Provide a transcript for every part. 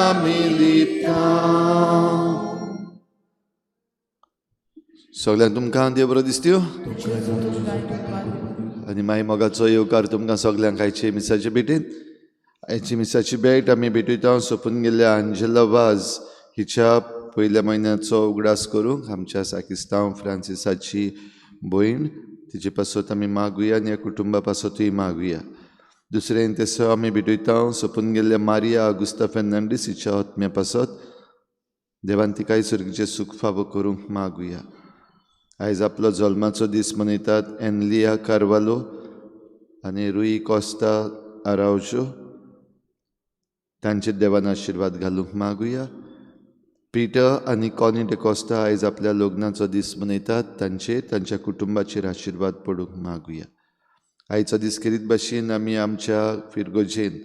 आमी लिपता. सगळ्यांक तुमकां देव बरो दिसत्यो आनी माई मोगाचो येवकार तुमकां सगल्यांक आयचे मिसाचे भेटीन. आयची मिसाची भेट आमी भेटयता सोंपून गेल्ल्या आंजेला वाज हिच्या पयल्या म्हयन्याचो उगडास करूंक आमच्या साकिस्तांव फ्रांसिसाची भयण तिचे पासत आमी मागुया आनी ह्या कुटुंबा पासतूय मागुया. दुसरें तेसो आमी भेटयता सोंपून गेल्ल्या मारिया आगुस्ता फेर्नांडीस हिच्या आत्म्या पासत देवान तिकाय सर्गीचें सूख फावो करूंक मागुया. आयज आपलो जल्माचो दीस मनयतात एनलिया कार्वालो आनी रुई कोस्ता आरावजो तांचेर देवान आशिर्वाद घालूंक मागुया. पिटर आनी कॉनी डिकोस्ता आयज आपल्या लग्नाचो दीस मनयतात तांचेर तांच्या कुटुंबाचेर आशिर्वाद पडूंक मागुया. आयचो दीस खेरीत भाशेन आमी आमच्या फिरगोजेन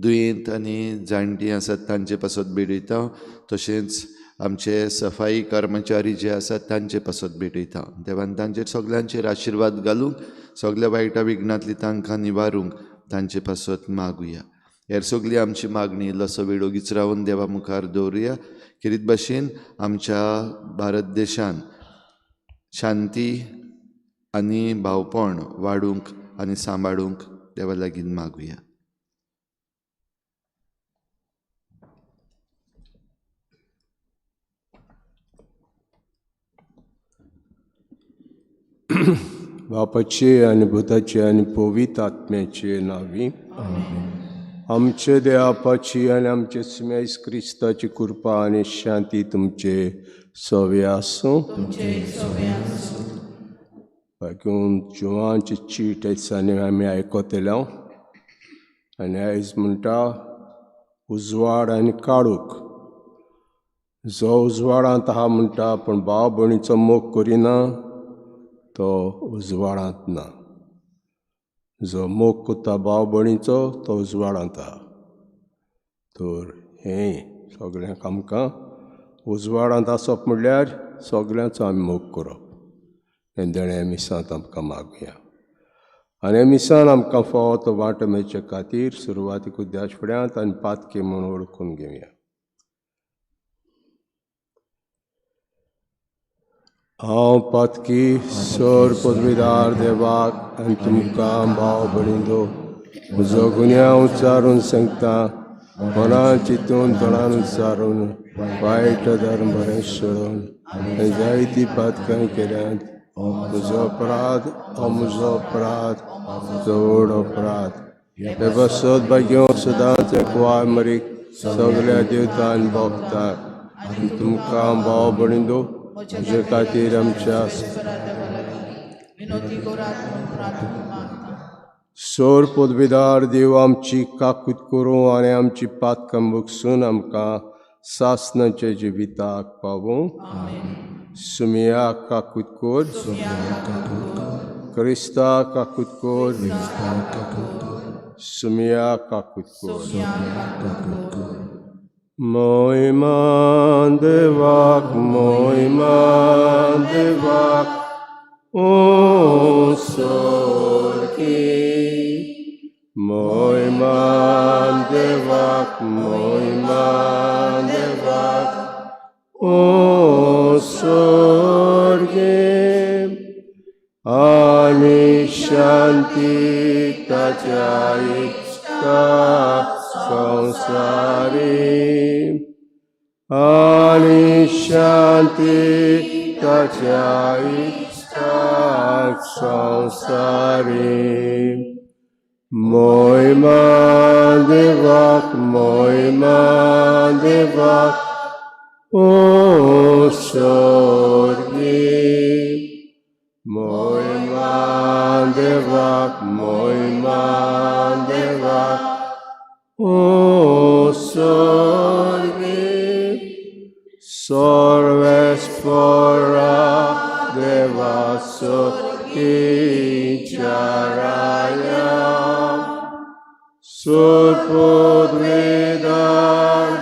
दुयेंत आनी जाणटीं आसात तांचे पासत भेटयता, तशेंच आमचे सफाई कर्मचारी जे आसात तांचे पासत भेटयता. देवान तांचेर सगल्यांचेर आशिर्वाद घालूंक सगल्या वायटा विघ्नांतली तांकां निवारूंक तांचे पासत मागुया. हेर सगली आमची मागणी इल्लोसो वेळ ओगीच रावन देवा मुखार दवरुया. खेरीत भाशेन आमच्या भारत देशान शांती आनी भावपण वाडूंक आनी सांबाळूंक देवा लागीं मागुया. बापाचे आनी भुताचे आनी पवित्र आत्म्याचे नांवी आमचे देवाची आनी आमचे सुमेस क्रिस्ताची कृपा आनी शांती तुमचे सवे आसूं. बाकी जुवांची चीट दिसांनी आमी आयकतले आनी आयज म्हणटा उजवाड आनी काळोख. जो उजवाडांत आहा म्हणटा पूण भाव भयणीचो मोग करिना तो उजवाडांत ना. जो मोग करता भाव भयणीचो तो उजवाडांत आहा. तर हें सगळ्यांक आमकां उजवाडांत आसप म्हणल्यार सगळ्यांचो आमी मोग करप. हें देणें मिसांत आमकां मागुया आनी मिसान आमकां फावो तो वांटो मेळचे खातीर सुरवातीक उद्देश फुड्यांत आनी पातकी म्हूण वळखून घेवया. हांव पातकी सर पदवीदार देवाक आनी तुमकां भाव भयणींनो म्हजो गुन्यांव उच्चारून सांगता. मनान चिंतून तोंडान उच्चारून वायट धर्म बरें सोडून आनी जायतीं पातकां केल्यांत. म्हजो अपराध हो म्हजो अपराध चड अपराध. हे बसत भाग्यो सदांच एकवाय मरीक सगल्या देवतान भोगतात आनी तुमकां भाव भयणींनो म्हजे खातीर आमच्या सोर पदवीदार देव आमची काकूत करूं आनी आमची पातकां भोगसून आमकां सासणाच्या जिविताक पावूं. सुमिया काकूत कर, क्रिस्ता काकूत कर, सुमिया काकूत कर. मोहिमा देवाक मोहिमा देवाक ओ सोरकी मोहिमा देवाक मोहिमा देवाक ओ सोरगे आनी शांती ताच्या इश्टा संसारी आनी शांती ताच्या इश्टाक संसारी. मोहिमा देवाक मोहिमा देवाक ओ सोरगी मोहिमा देवाक मोहिमा देवाक ओ सोरगी. सर्वेस्परा देवा सोरगीच्या राया सुरपदवीदार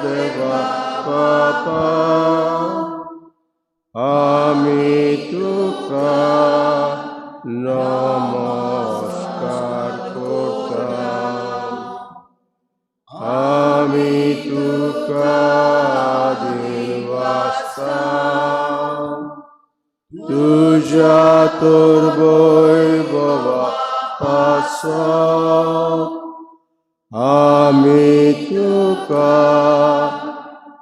देवा बापा आमी तुका नमस्कार करता. आमी तुका तर वैभवा पासत आमी तुका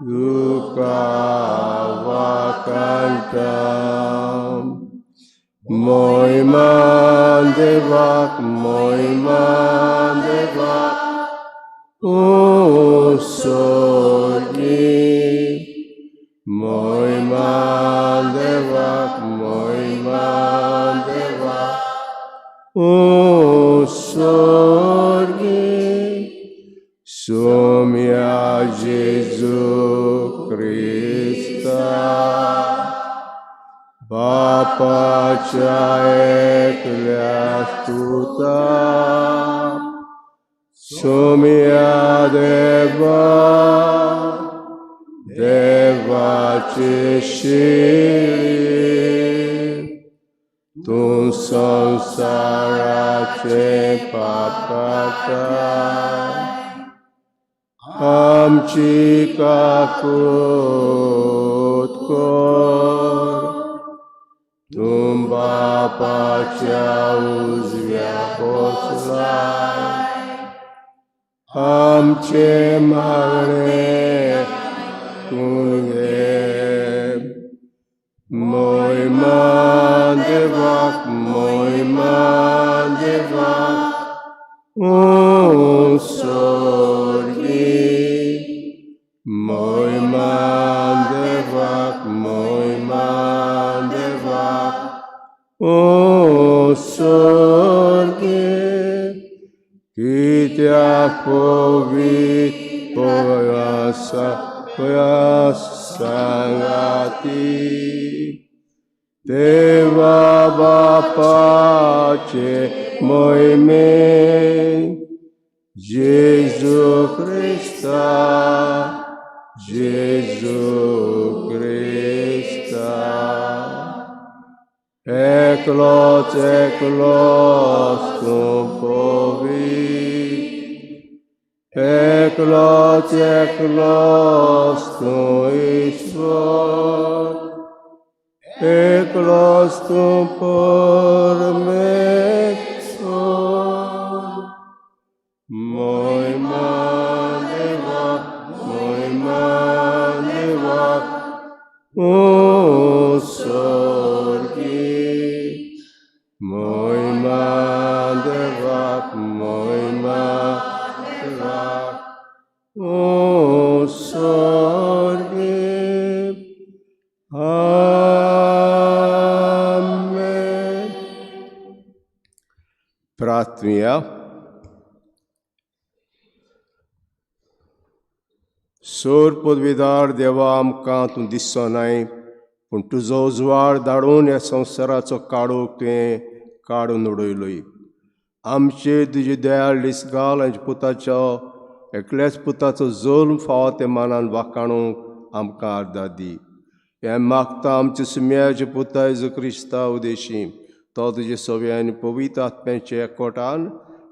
तुका वाखाणटा. महिमा देवाक, महिमा देवाक उंसोगी. महिमा देवाक, महिमा देवाक उंसोगी. सोम्या जेजू क्रिस्ता बापाच्या एकल्या पुता, सोम्या देवा देवाचे शिळी, तूं संवसाराचे पाप काडटाय, आमची काकूत कर. तूं बापाच्या उजव्या बसलाय, आमचे मागणे आयकून घे. महिमा देवाक, महिमा देवाक उंसोगी. महिमा देवाक, महिमा देवाक उंसोगी. कित्याक पवित्र सांगाती देवा बापाचे महिमे जेजू क्रिस्ता, जेजू क्रिस्ता एकलोच एकलोच तूं पवित्र, एकलोच एकलोच तूं ईश्वर, एकलोच तूं परमेश्वर. महिमा देवाक, महिमा देवाक उंसोगी. महिमा देवाक, महिमा देवाक उंसोगी. आमेन. प्रार्थनुया. सोर पदवीदार देवा, आमकां तूं दिसचो नाय, पूण तुजो उजवाड धाडून ह्या संवसाराचो काळोख तुवें काडून उडयलोय. आमचेर तुजी दयाळ दीस घाल आनी पुताचो एकल्याच पुताचो जल्म फावो ते मानान वाखाणूंक आमकां आर्गां दी. हें मागता आमच्या सुम्याच्या पुता जेजू क्रिस्ता उदेशी. तो तुजे सव्या आनी पवित्र आत्म्याच्या एकवटान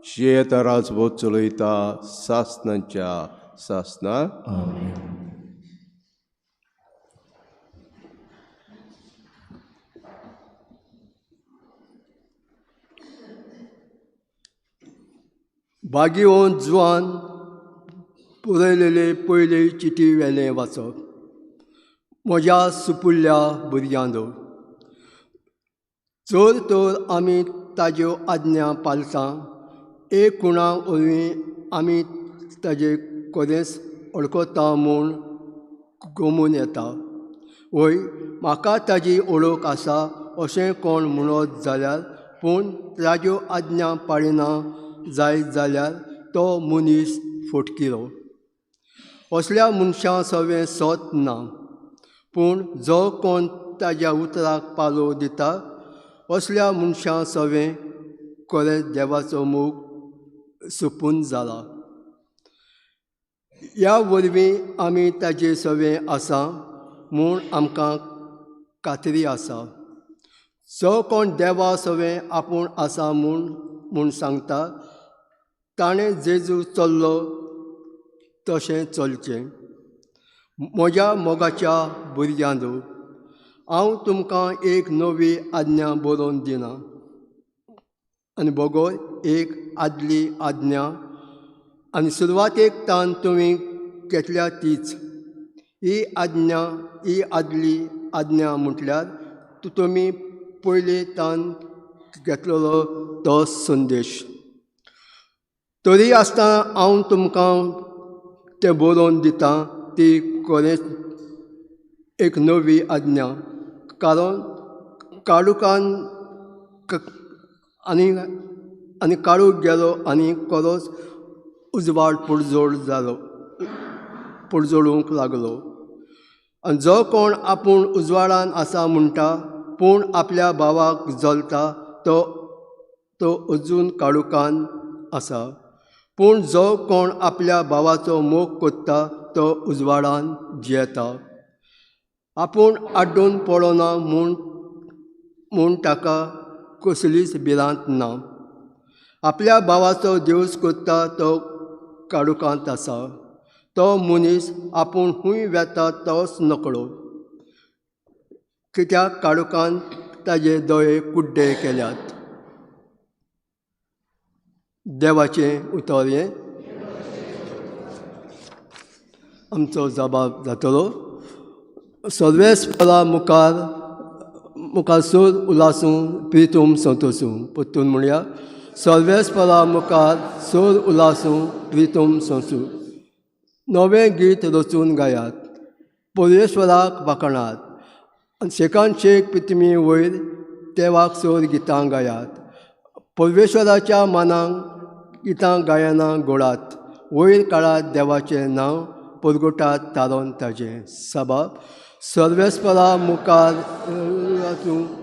जियेता, राजभोग चलयता सासनाच्या सासना. आमेन. भाग्यवंत जुवान बरयलेले पयले चिटी वेलें वाचप. म्हज्या सुपुल्ल्या भुरग्यांनो, जर तर आमी ताज्यो आज्ञा पालता, एक खुणा वरवीं आमी ताजे कोदेस वळखता म्हूण गमून येता. वय म्हाका ताजी वळख आसा अशें कोण म्हणत जाल्यार, पूण ताज्यो आज्ञा पाळिना जायत जाल्यार तो मनीस फटकिरो. असल्या मनशां सवें सत ना. पूण जो कोण ताज्या उतराक पालो दिता असल्या मनशां सवें खरेंच देवाचो मोग सोंपून जाला. ह्या वरवीं आमी ताजे सवें आसा म्हूण आमकां खात्री आसा. जो कोण देवा सवें आपूण आसा म्हूण सांगता ताणें जेजू चल्लो तशें चलचें. म्हज्या मोगाच्या भुरग्यांनो, हांव तुमकां एक नवी आज्ञा बरोवन दिना आनी बगर एक आदली आज्ञा आनी सुरवातेक तान तुमी घेतल्या तीच. ही आज्ञा ही आदली आज्ञा म्हटल्यार तुमी पयले तान घेतलेलो तो संदेश. तरी आसतना हांव तुमकां तें बरोवन दितां ती खरेंच एक नवी आज्ञा, कारण काळुकान आनी आनी काळूक गेलो आनी खरोच उजवाड पुरजोळ जालो, पुरजोळूंक लागलो. आनी जो कोण आपूण उजवाडान आसा म्हणटा पूण आपल्या भावाक जलता तो तो अजून काळुकान आसा. पूण जो कोण आपल्या भावाचो मोग कोत्ता तो उजवाडान जियेता. आपूण आड्डून पडना म्हूण म्हूण ताका कसलीच भिरांत ना. आपल्या भावाचो देवस कोत्ता तो काळुकांत आसा. तो मनीस आपूण खूंय वेता तोच नकळो, कित्याक काळुकान ताजे दोळे कुड्डे केल्यात. देवाचें उतर हें. आमचो जबाब जातलो. सर्वेस्परा मुखार मुखार सोद उलासूं प्रितूम संतोसूं. परतून म्हणया, सर्वेस्परा मुखार सोद उलासूं प्रितूम संसूं. नवें गीत रचून गायात, परमेश्वराक वाखणात आनी शेकान शेक पृथ्वी वयर देवाक सोद गितां गायात. परमेश्वराच्या मानाक गितां गायनां गोळात, वयर काळात देवाचें नांव, परगटात तारोन ताजें. सबाब सर्वेस्परा मुखार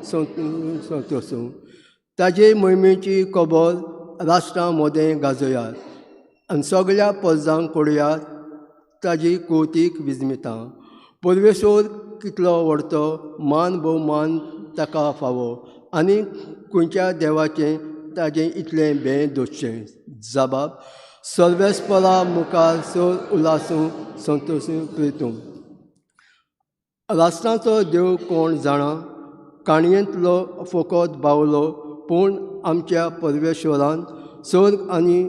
संतोसूं. ताजे मोहिमेची खबर राष्ट्रां मदें गाजयात आनी सगळ्या पजांक कळयात ताजी कौतीक विजमितां. परमेश्वर कितलो व्हडतो मान भोवमान ताका फावो आनी खंयच्या देवाचें ताजें इतलें भें दोशचें. जबाब सर्वेस्परा मुखार सोद उलासूं संतोसूं प्रितूम. राष्ट्रांचो देव कोण जाणा, काणयेंतलो फकत बावलो, पूण आमच्या परमेश्वरान स्वर्ग आनी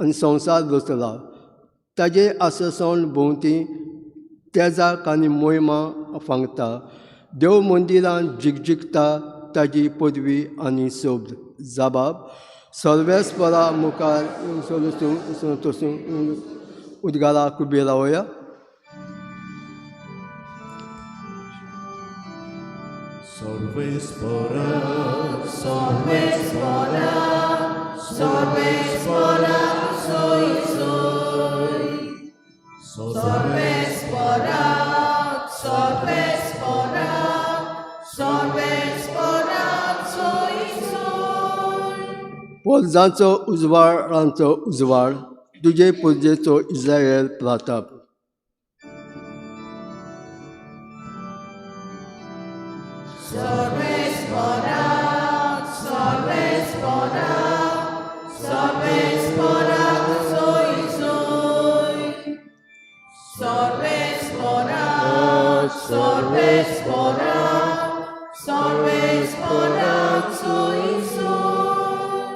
आनी संवसार रचला. ताजें आससण भोंवती तेजाक आनी मोहिमा फांगता. देव मंदिरान जिगजिगता ताजी पदवी आनी सोब. जबाब सर्वेस्परा मुखार संतोसूं. उद्गाराक उबे रावया. सर्वेस्परा सर्वेस्परा सर्वेस्परा सोय सोय. सर्वेस्परा सर्वेस्परा सर्वेस्परा सोय सोय. पोरजांचो उजवाडांचो उजवाड, तुजे पुजेचो इस्रायल प्राताप. सर्वेस्परा सर्वेस्परा सर्वेस्परा सोय सोय. सर्वेस्परा सर्वेस्परा सर्वेस्परा सोय सोय.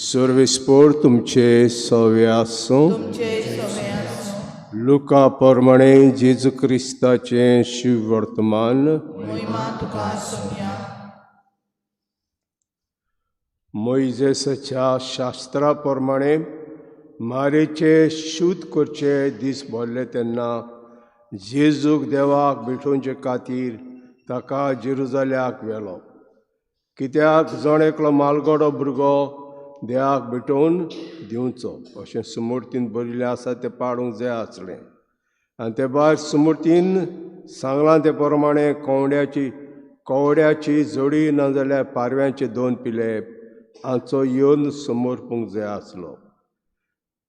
सर्वेस्पोर तुमचे सवे आसूं. तुमचे सवे आसूं. लुका प्रमाणे जेजू क्रिस्ताचें शिववर्तमान. मोहिमा तुका सोम्या. मोयजेसाच्या शास्त्रा प्रमाणे मारेचे शुद्ध करचे दीस भरले तेन्ना जेजूक देवाक भेटोवचे खातीर ताका जेरुजाल्याक व्हेलो. कित्याक जण एकलो मालगडो भुरगो देवाक भेटोवन दिवचो अशें सुमूर्तीन बरयल्लें आसा तें पाडूंक जाय आसलें. आनी ते भायर सुमूर्तीन सांगलां ते प्रमाणे कवड्याची जोडी नाजाल्यार पारव्यांचे दोन पिले हांचो येवन समर्पूंक जाय आसलो.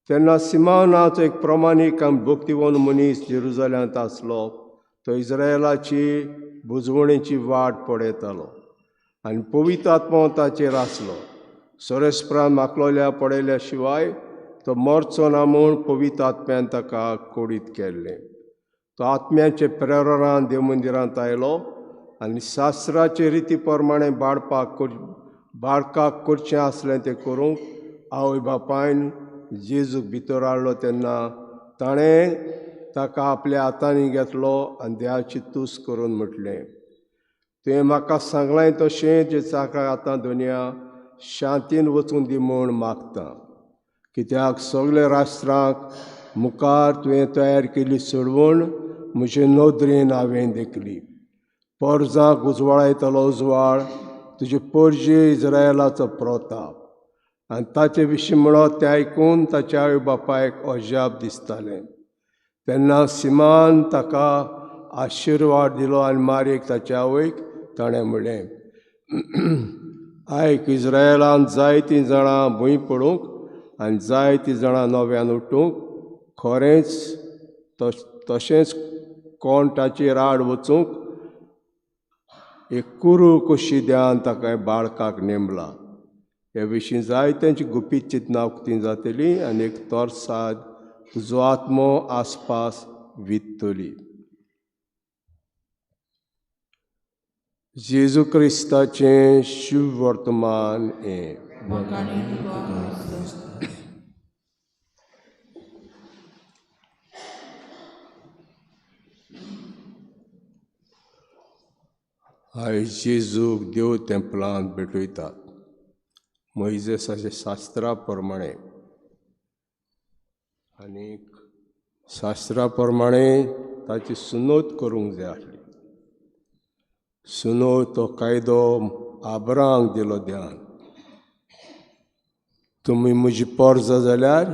तेन्ना सिमांव नांवाचो एक प्रमाणीक आनी भक्तिवन मनीस जेरुजाल्यांत आसलो. तो इस्रायलाची बुजवणेची वाट पळयतालो आनी पवित्र आत्मो ताचेर आसलो. सोरेस्परान माकलोल्या पळयल्या शिवाय तो मरचो ना म्हूण पवित्र आत्म्यान ताका कोडीत केल्लें. तो आत्म्याचे प्रेरणान देवमंदिरांत आयलो आनी शास्त्राचे रिती प्रमाणे बाळकाक करचें आसलें तें करूंक आवय बापायन जेजूक भितर हाडलो. तेन्ना ताणें ताका आपल्या हातांनी घेतलो आनी देवाची तूस करून म्हटलें, तुवें म्हाका सांगलां तशें जे चाका आतां दुनिया शांतीन वचूंक दी म्हूण मागता, कित्याक सगल्या राष्ट्रांक मुखार तुवें तयार केली सोडवण म्हजे नदरेन हांवें देखली. पोरजांक उजवाडायतलो उजवाड तुजे पोरजे इज्रायलाचो प्रताप. आनी ताचे विशीं म्हणत तें आयकून ताच्या आवय बापायक अजाप दिसतालें. तेन्ना सिमान ताका आशिर्वाद दिलो आनी मारयेक ताच्या आवयक ताणें म्हणलें, आयक, इज्रायलान जायतीं जाणां भूंय पडूंक आनी जायतीं जाणां नव्यान उठूंक, खरेंच तशेंच कोण ताचेर आड वचूंक एक कुरू कशी द्यान ताका बाळकाक नेमला. हे विशीं जायत्यांची गुपीत चिंतनां उक्ती जातली आनी एक तरसाद तुजो आत्मो आसपास वित्तली. जेजू क्रिस्ताचें शुभ वर्तमान हें. आयज जेजूक देव तेंपलांत भेटयतात मोयजेसाच्या शास्त्रा प्रमाणे, आनी शास्त्रा प्रमाणे ताची सुनोत करूंक जाय आसली. सुनोत तो कायदो आब्रांक दिलो ध्यान, तुमी म्हजी पोरजा जाल्यार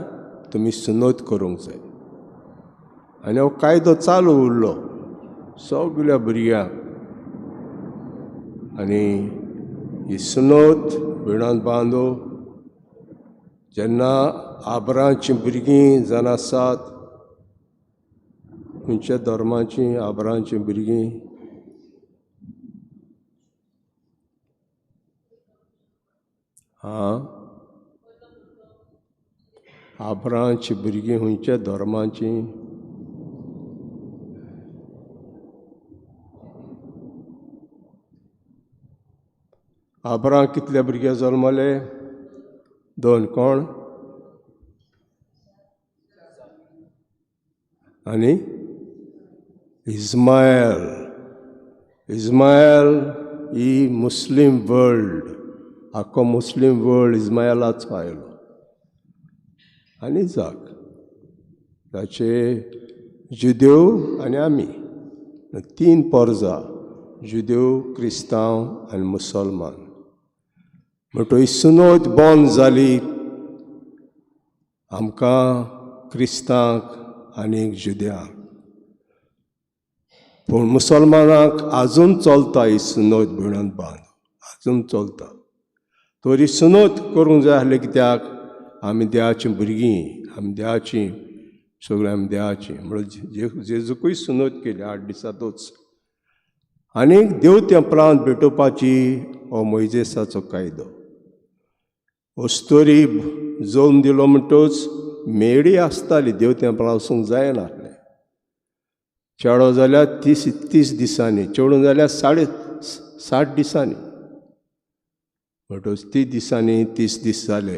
तुमी सुनोत करूंक जाय. आनी हो कायदो चालू उरलो सगल्या भुरग्यांक. आनी ही सुनोत भिणांत बांदो जेन्ना आबरांची भुरगीं जाण आसात, खंयच्या धर्माचीं आबरांचीं भुरगीं, आं आबरांची भुरगीं खंयच्या धर्माचीं, आबरां कितले भुरगे जल्मले? दोन. कोण? आनी इस्मायल. इस्मायल ही मुस्लीम वर्ल्ड, आख्खो मुस्लीम वर्ल्ड इस्मायलाचो आयलो. आनी जाग ताचे जुदेव आनी आमी, तीन पोरजा, जुदेव, क्रिस्तांव आनी मुसलमान. म्हणटकच सुनोत बंद जाली आमकां क्रिस्तांक आनी जुद्यांक, पूण मुसलमानांक आजून चलता ही सुनोत भिणत बांद, आजून चलता. तरी सुनोत करूंक जाय आसलें कित्याक आमी देवाचीं भुरगीं, आमी देवाचीं, सगळीं आमी देवाचीं. म्हणून जेजूकूय सुनोत केली 8 दिसांतूच. आनी देव तेंपलांत भेटोवपाची हो मोयजेसाचो कायदो. अस्तोरी जोम दिलो म्हणटच मेडी आसताली, देव तेंपलां वचूंक जायनासलें. चेडो जाल्यार 30 दिसांनी, चेडूं जाल्यार 60 दिसांनी. म्हणटच 30 दिसांनी 30 दीस जाले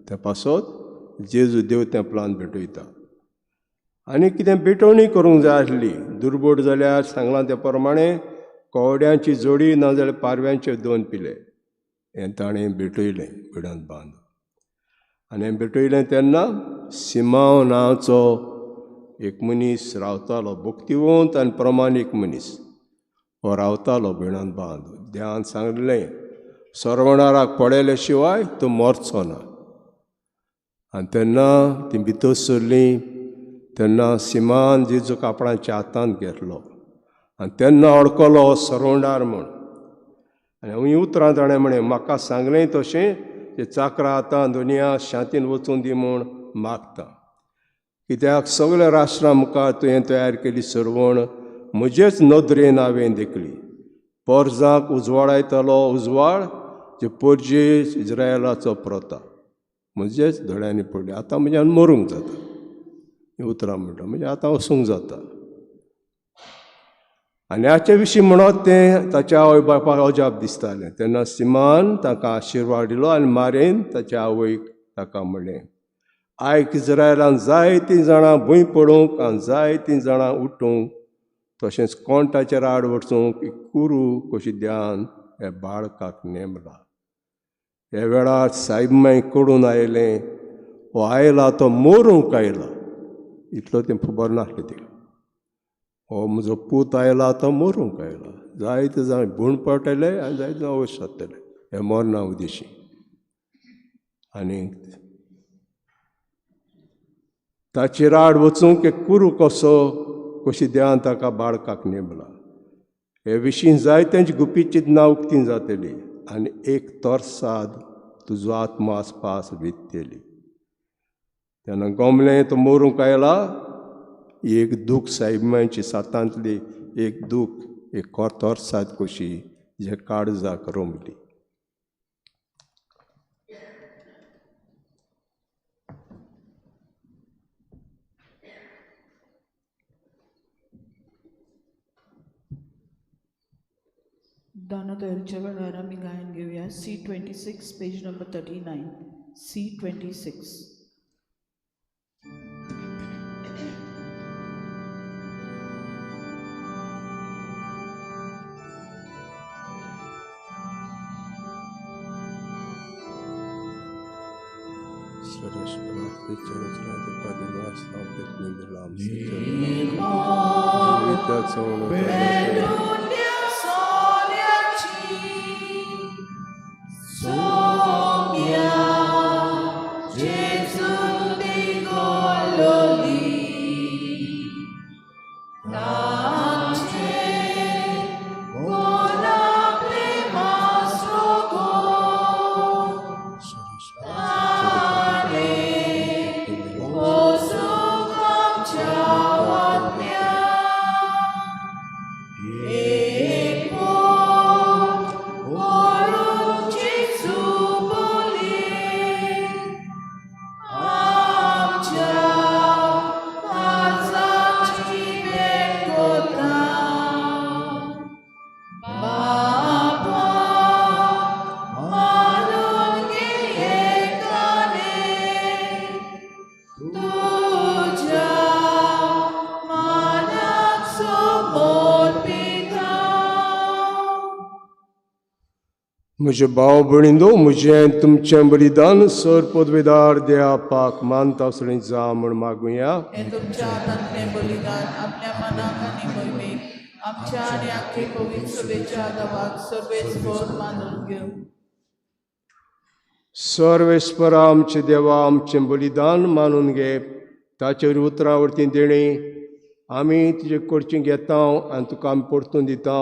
त्या पासत जेजू देव तेंपलांत भेटयता. आनी कितें भेटवणी करूंक जाय आसली, दुर्बोट जाल्यार सांगलां त्या प्रमाणे कोवड्यांची जोडी ना जाल्यार पारव्यांचे 2 पिले हें ताणें भेटयलें भिडांत बांद. आनी भेटयलें तेन्ना सिमांव नांवाचो एक मनीस रावतालो, भक्तिवंत आनी प्रमाणीक मनीस, हो रावतालो भिडांत बांद. देवान सांगलें सरवणाराक पडयले शिवाय तूं मरचो ना. आनी तेन्ना ती भितर सरलीं तेन्ना सिमान जेजू कापडांच्या हातांत घेतलो आनी तेन्ना अडकलो सरवणार म्हूण. आनी ही उतरां ताणें म्हणें, म्हाका सांगलें तशें ते चाकरा आतां दुनिया शांतीन वचूं दी म्हूण मागता, कित्याक सगल्या राष्ट्रां मुखार तुवें तयार केली सरवण म्हजेच नदरेन हांवें देखली. पोरजांक उजवाडायतलो उजवाड जे पोरजे इज्रायलाचो प्रताप म्हजेच दोळ्यांनी पडली. आतां म्हज्यान मरूंक जाता, ही उतरां म्हणटा, म्हणजे आतां वचूंक जाता. आनी हाचे विशीं म्हणत तें ताच्या आवय बापायक अजाप दिसतालें. तेन्ना सिमान ताका आशिर्वाद दिलो आनी मारेन ताच्या आवयक ताका म्हणलें, आयक, इस्रायलान जायतीं जाणां भूंय पडूंक आनी जायतीं जाणां उठूंक, तशेंच कोण ताचेर आड वचूंक एक कुरू कशी ध्यान ह्या बाळकाक नेमला. ह्या वेळार सायब मांय कडून आयलें, हो आयला तो मरूंक आयला, इतलो तें खबर नासलें तिका. हो म्हजो पूत आयला तो मरूंक आयला, जायते जाण भूण पडटले आनी जायते जाण अवश जातले हे मरणा उदेशी. आनी ताचेर आड वचूंक एक कुरू कसो कशी देवान ताका बाळकाक नेमला. हे विशीं जायत्यांची गुपीत चिंतनां उक्ती जातली आनी एक तरसाद तुजो आत्मो आसपास वित्तली. तेन्ना गोमलें तो मरूंक आयला, एक दूख सायब मांयची सातांतली एक दूख, एक तरसाद कशी जे काळजाक रोमली. दाना तयारीच्या वेळार आमी गायन घेवया. C 26 page number 39, C 26. म्हजे भाव भयणींनो, म्हजें तुमचें बलिदान सर पदवेदार देवा पाक मानता असलें जा म्हूण मागुया. हें तुमच्या हातांतलें बलिदान आपल्या मनाक आनी मोहिमेक आमच्या आनी आख्खे पवित्र सभेच्या देवाक सर्वेस्पर मानून घेवं. सर्वेस्परा आमचे देवा, आमचें बलिदान मानून घे, ताचेर उतरां वरतीं देणें आमी तुजे कडचीं घेता आनी तुका आमी परतून दिता.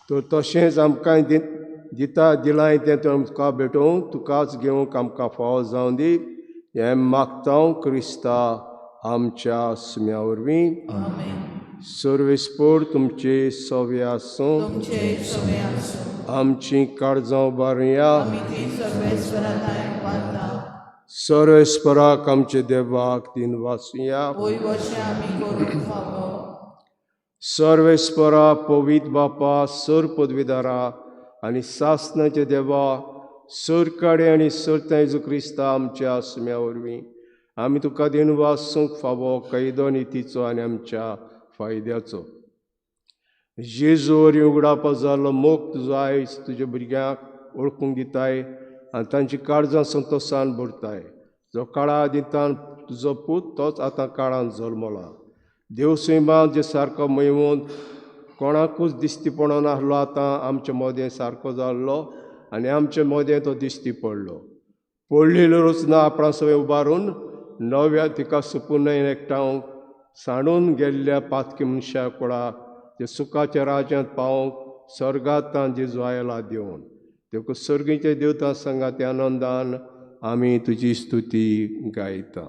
तर तशेंच आमकां दिता दिलांय तें तुमकां भेटोवंक तुकाच घेवंक आमकां फावो जावं दी, हें मागता क्रिस्ता आमच्या सुम्या वरवीं. सर्वेस्पर तुमचे सवे आसूं, आमची काळजां उबारुया. सर्वेस्पराक आमचे देवाक दिन वासुया. सर्वेस्परा पवित्र बापा, सर पदवीदारा आनी सासनाचे देवा, सरकाडे आनी सरता जेजू क्रिस्ता आमच्या सुम्या वरवीं आमी तुका दिन वासूंक फावो कैदो नितीचो आनी आमच्या फायद्याचो. जेजू वरवीं उगडापा जाल्लो मोग तुजो आयज तुज्या भुरग्यांक वळखूंक दिताय आनी तांची काळजां संतोशान भरताय. जो काळा दितान तुजो पूत तोच आतां काळान जल्मला. देव सैमान जे सारको मैवून कोणाकूच दिश्टी पडोन आहलो, आतां आमचे मोदें सारको जाल्लो आनी आमचे मोदें तो दिश्टी पडलो. पडलेल्यो रचना आपणा सगळें उबारून नव्या तिका सुपुनय एकठावंक सांडून गेल्ल्या पातकी मनशा कुळाक ते सुखाच्या राज्यांत पावोवंक स्वर्गांत जेजू आयला देवन. देखून सर्गीच्या देवता संगात आनंदान आमी तुजी स्तुती गायता.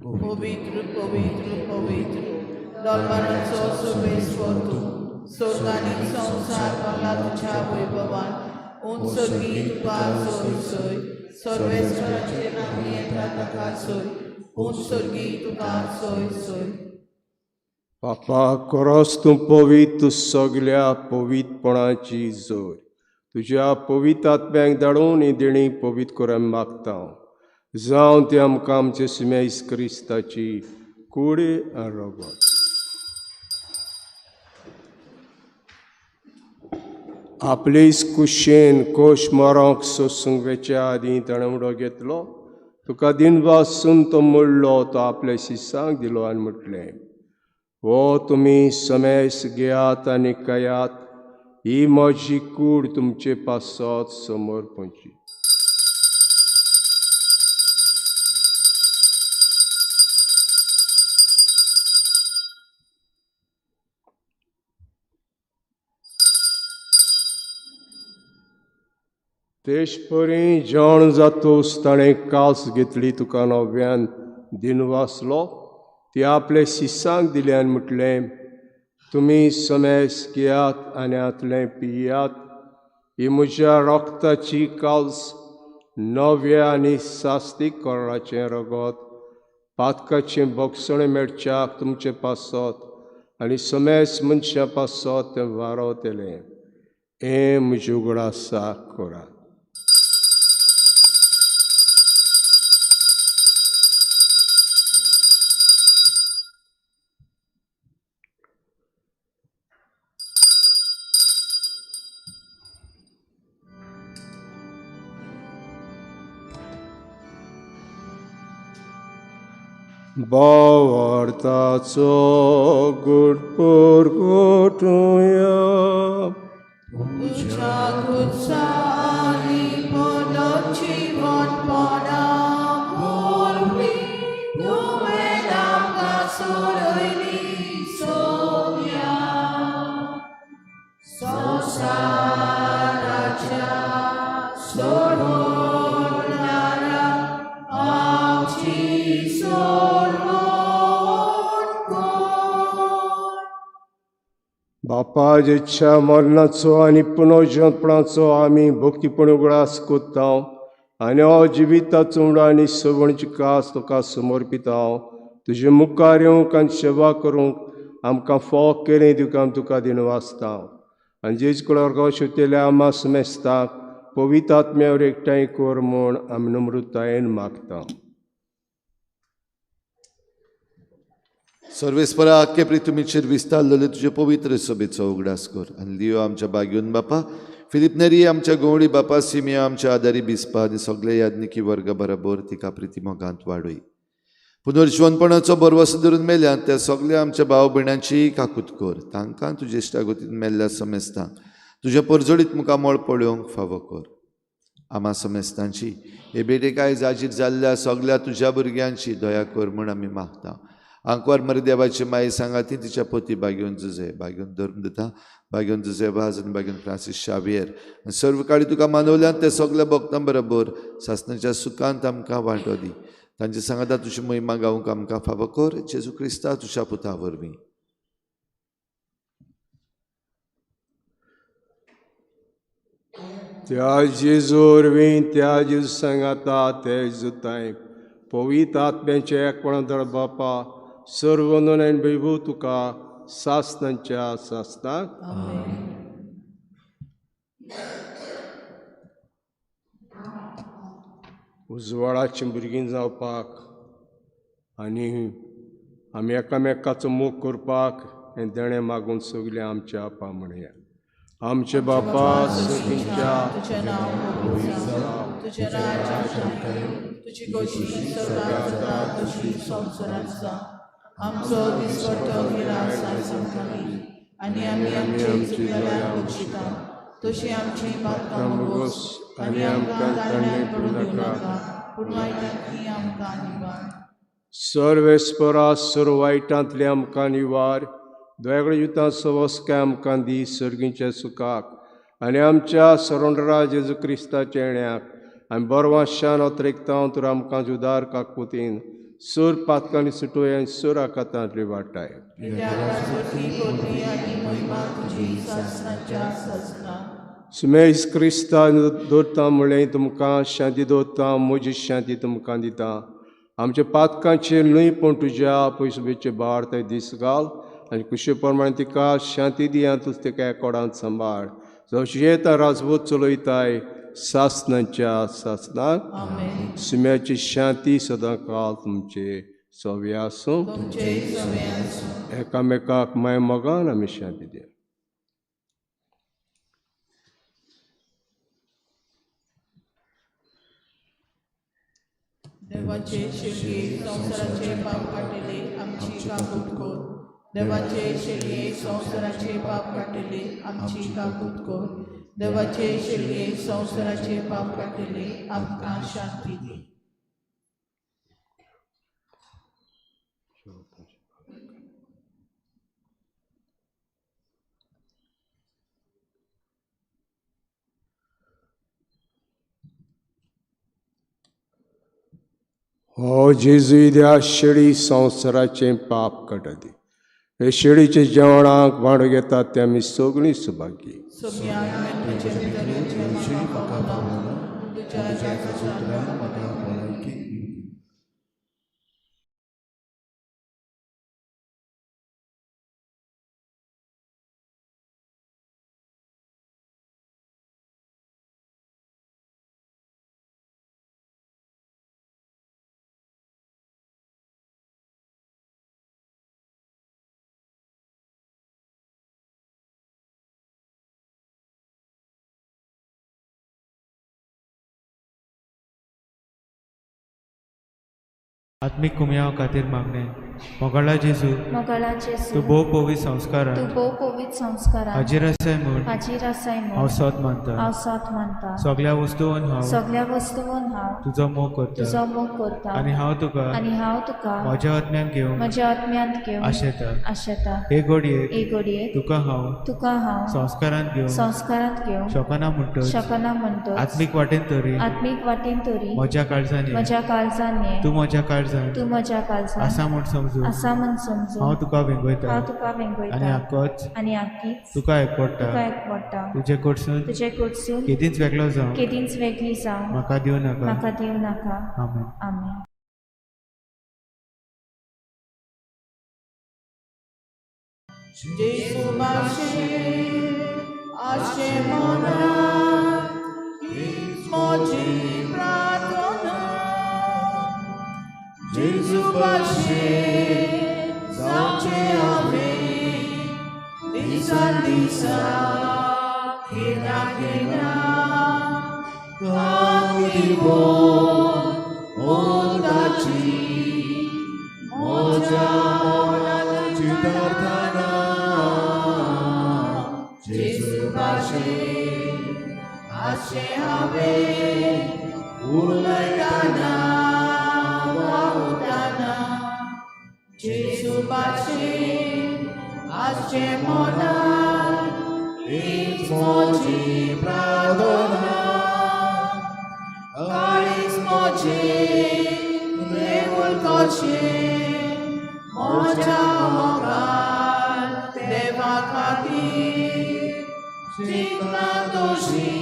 पवित्र पवित्र पवित्र दरबाराचो सर्वेस्पर तूं, स्वर्गांनी संवसार भरला तुज्या वैभवान. उंच सर्गी तुका सोय सोय, सर्वेस्पराचे नांव येता ताका सोय, उंच सर्गी तुका सोय सोय. पापा कोरोस तूं पवित्र, तूं सगल्या पवित्रपणाची जोर. तुज्या पवित्र आत्म्याक धाडून ही देणी पवित्र कर आमी मागता. जावं ती आमकां आमचे सुमेस क्रिस्ताची कूड आनी रगत. आपलेच कुशेन कोश मरोंक सोसूंक वेच्या आदीं ताणें उडो घेतलो. तुका दिनवासून तो मोडलो, तो आपल्या शिसांक दिलो आनी म्हटलें, हो तुमी समेस घेयात आनी खायात, ही म्हजी कूड तुमचे पासत समर्पणची. तेशपरी जेवण जातूस ताणें कास घेतली, तुका नव्यान दिनवासलो, ती आपले शिसांक दिली आनी म्हटलें, तुमी समेस घेयात आनी हांतलें पियात, ही म्हज्या रक्ताची काल्स, नव्या आनी सास्तीक कोराचें रगत, पातकाचें भोगसणें मेळच्याक तुमचे पासत आनी समेस मनशां पासत तें वारवतलें. हें म्हजें उगडासा करात. भावार्थाचो गुड गोटुया. तुज्या गुसानी पुनर्जीवनपणा वरवीं तुवें आमकां सोडयली सोम्या. संवसाराच्या सोडवणारा आमची सोडवण कर. बापा, जेच्या मरणाचो आनी पुनर्जीवनपणाचो आमी भक्तीपण उगडास कोत्ता आनी हो जिविताचो उडो आनी सवणची कास तुका समर्पिता. तुजे मुखार येवंक आनी सेवा करूंक आमकां फोग केलें तुका आमी तुका दिनवासता. आनी जेज कुळार शिवतेल्या आमा समेस्ताक पवित्र आत्म्यावर एकठांय कर म्हूण आमी नम्रतायेन मागता. सर्वेस्परा आख्खे पृथ्वीचेर विस्तारलेले तुजे पवित्र सभेचो उगडास कर आनी लियो आमच्या बागेवन बापा, फिलीप नेरी आमच्या गवळी बापा, सिमिया आमच्या आदारी बिस्पा आनी सगळे याज्ञिकी वर्गा बरोबर तिका प्रिती मोगांत वाडय. पुनर्जिवनपणाचो भरवसो धरून मेल्यात त्या सगळ्या आमच्या भाव भयणांची काकूत कर. तांकां तुजे इश्टागतीन मेल्ल्या समेस्तांक तुज्या परजळीत मुखामळ पळोवंक फावो कर. आमा समेस्तांची हे भेटेक आयज आजीर जाल्ल्या सगळ्या तुज्या भुरग्यांची दया कर म्हूण आमी मागता. आंकवार मरी देवाची माई सांगाती तिच्या पोती बागेवन जुजे, बागेवन धर्मदता, बागेवन जुजे वाज आनी बागेवन फ्रांसीस शावियर सर्व काळी तुका मानवल्यान ते सगल्या भक्तां बरोबर सासणाच्या सुखांत आमकां वांटो दी. तांचे सांगाता तुजी महिमा गावंक आमकां फावो कर, जेजू क्रिस्ता तुज्या पुता वरवीं. त्या जेजू वरवीं, त्या जेजू सांगाता, ते जुताय पवित्र आत्म्याचे एकपण धर बापा, सर्व नोन वैभव तुका सासनाच्या सासनाक. उजवाडाची भुरगीं जावपाक आनी आमी एकामेकाचो मोग करपाक हें देणें मागून सगळें आमच्या आपा म्हणया. आमचे बापा सगळ्यांच्या तुजें नांव पवित्र जावं, तुजें राज्य येवं, तुजी गोशी स्वर्गांत जाता तशी संवसारांत जावं. आमचो दिसवटो गिरास आयज आमकां दी आनी आमी आमची चुकलेल्यांक बक्षिता तशी आमची पातकां मोगोस आनी आमकां ताळण्याक पडूं दिवं नाका, पूण वायटांतली आमकां निवार. सर्वेस्परा सर्व वायटांतली आमकां निवार, दोळ्या युतां सवस्काय आमकां दी सर्गीच्या सुखाक आनी आमच्या सरोंडरा जेजू क्रिस्ताच्या येण्याक आनी बरवाशान अत्रेकता तर आमकां जुदार काकुतीन सूर पातकांनी सुटोय आनी सूर आकातांतली वाटाय. सुमेश क्रिस्तान दवरता म्हणलें तुमकां शांती दवरता, म्हजी शांती तुमकां दिता. आमच्या पातकांचेर न्हय पूण तुज्या पयसुबेचे भार ते दीस घाल आनी कुशे प्रमाणे तिका शांती दिया तूं तिका एकोडांत सांबाळ जो जियेता राजवत चलयताय सासनाच्या सासनाक। सुम्याची शांती सदां काल तुमचे सवे आसूं। एकामेकाक माय मोगान आमी शांती दिया। देवाचे शेळये संवसाराचे पाप काडटले आमची काकूत कर। देवाचे शेळये संवसाराचे पाप काडटले आमची काकूत कर। देवाचे शेळये संवसाराचे पाप काडटले आमकां शांती दी। हो जेजू त्या शेळी संवसाराचें पाप काडटा हे शेळीचे जेवणाक वांटो घेतात ते आमी सगळीं सुभागी। आत्मिक कुमयाव खातीर मागणे। मोगाळा जेजू, तूं भोव पवित्र संस्कारान हाजीर आसाय म्हूण हांव सोद मानता। सगळ्या वस्तून हांव तुजो मोग करता आनी हांव तुका म्हज्या आत्म्यांत घेवंक आशेता। हे घडयेक तुका हांव संस्कारांत घेवंक शकना म्हणटच आत्मीक वाटेन तरी म्हज्या काळजान ये, तूं म्हज्या काळजान आसा म्हूण समजून हांव तुका वेंगयता आनी आकीच तुका एकवटा। तुजे कडसून केदींच वेगळो जावं म्हाका दिवं नाका। आमेन। जेजू भाशेन आशे मनात हीच म्हजी प्रार्थना। जेजू भाशेन जावचें हांवें दिसान दिसा खिणा खिणा मोदाची म्हज्या मनाची प्रार्थना। जेजू भाशेन आशें हांवें उलयतना वावुरतना। जेजू भाशेन आशें मनात हीच म्हजी प्रार्थना। काळीज म्हजें देवूळ कशें म्हज्या मोगान देवा खातीर चिंतनां दोशी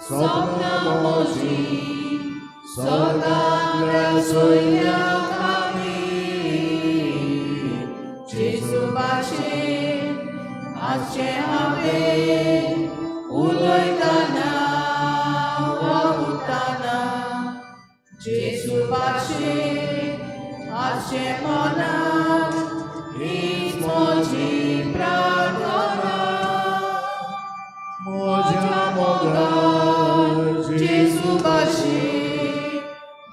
सपनां म्हजीं सदां सोयऱ्या खातीर। जेजू भाशेन आसचें हांवें उलयतना वावुरतना। जेजू भाशेन आसचें मनात हीच म्हजी प्रार्थना। म्हज्या मोगान जेजू भाशेन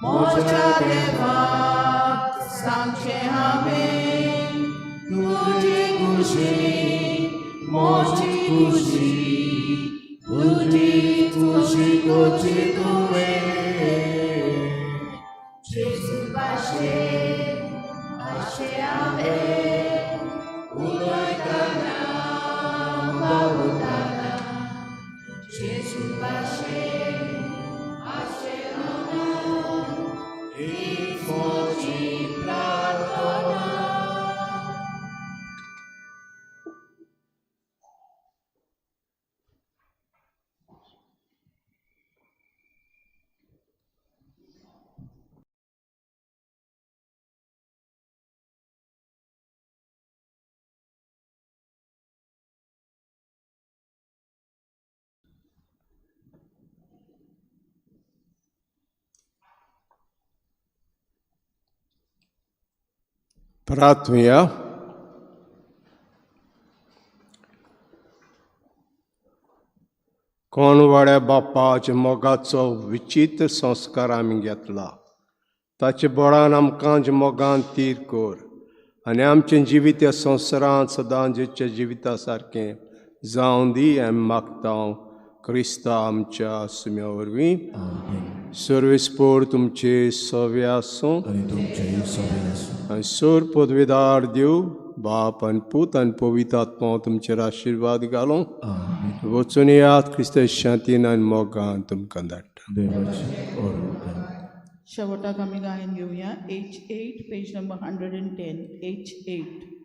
म्हज्या देवाक सांगचें हांवें तुजी खुशी म्हजी खुशी तुजी खुशी कोची तुवें। जेजू भाशेन आशें हांवें उलयतना वावुरतना। जेजू भाशेन आशें मनात हीच म्हजी प्रार्थना। प्रार्थुया. कोण वाड्या बापाच्या मोगाचो विचित्र संस्कार आमी घेतला, ताचे बळान आमकां जे मोगान तीर कर आनी आमचें जिवीत ह्या संवसारांत सदां जेच्या जिविता सारकें जावं दी आमी मागता क्रिस्ता आमच्या सुम्या वरवीं. सर्वेस्पोर तुमचे सवे आसूं आनी सोर पदवेदार देव बाप आनी पूत आनी पवित्र आत्मा तुमचेर आशिर्वाद घालूं. वचून यात क्रिस्त शांतीन आनी मोगान तुमकां धाडटा. शेवटाक आमी गायन घेवया H8 page number 110 H8.